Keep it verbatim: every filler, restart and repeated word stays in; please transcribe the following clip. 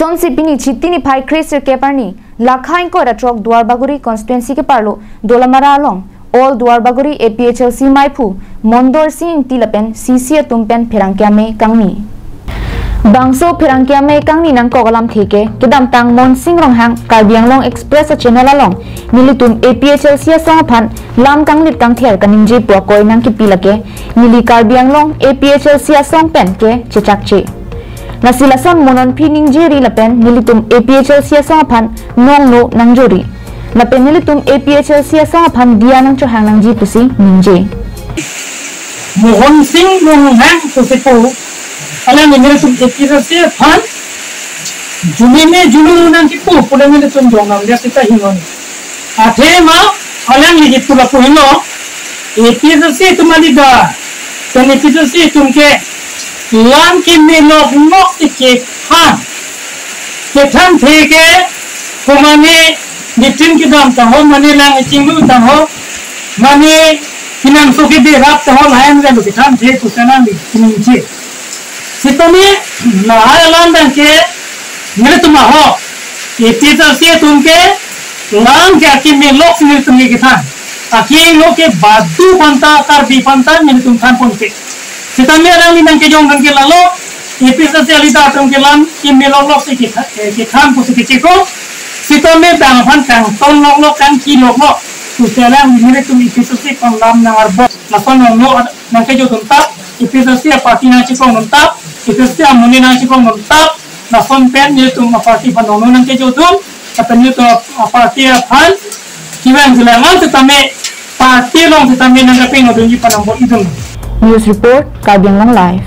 Lasonsi pini Chiti niphai kre sirkep arni, Lakha ingkoi ra throk Duarbagori constituency keparlo Dolamara along All Duarbagori A P H L C maiphu Mondor Sing Ingti lapen C C atum pen pherangke amei kangni. Bangso pherangke amei kangni nangkok alamthe ke kedamtang Monsing Ronghang Karbi Anglong Express a channel along nelitum A P H L C asong aphan lam kanglit kangther kaningje pu akoi nangkipi lake neli Karbi Anglong A P H L C asong pen ke chechakche. Lasi lason mo non phi ningjeri lapen nelitum A P H L C asong aphan nongno nangjori. Lapen nelitum A P H L C asong aphan diya nangchohang nangji pusi ningje. Mohon Sing Ronghang pusi pu, alang nelitum A P H L C aphan jumeme julu nangkipu pu alang nelitum jongnam dia sita hingon. Athema alang lagi pula pu hino, A P H L C atum a leader, pen A P H L C atum ke lam keme lok lok si kethan. Kethan the ke, ko mane nitin kedam ta ho, mane lang chinglu ta ho, mane pinangso keberap ta ho, lain lalu kethan the pu sana ni piningje. Sitame lahai alam abang ke nelitum ahok A P H L C atum ke lam ke akeme lok si nelitum ke kethan. Akeme lok ke badu aphanta, Karbi aphanta nelitum thanpon ke. Sitame alangli nangkejong abang ke lalo, A P H L C a leader atum ke lam keme lok lok si ketha-, eh, kethan pusi kecheko. Sitame bang aphan kangton lok lok, kangki lok lok pusi alangli nelitum A P H L C aphan lam nang-arbok. Lason nongno nangkejodun tap, A P H L C a party nangchekongdun tap, A P H L C amonit nangchekongdun tap, lason pen nelitum a party aphan nongno nangkejodun, lapen nelitum a party aphan kevang jilang an sitame, party along sitame nangkepinodunji aphan nang bor-idun. News report, Karbi Anglong Live.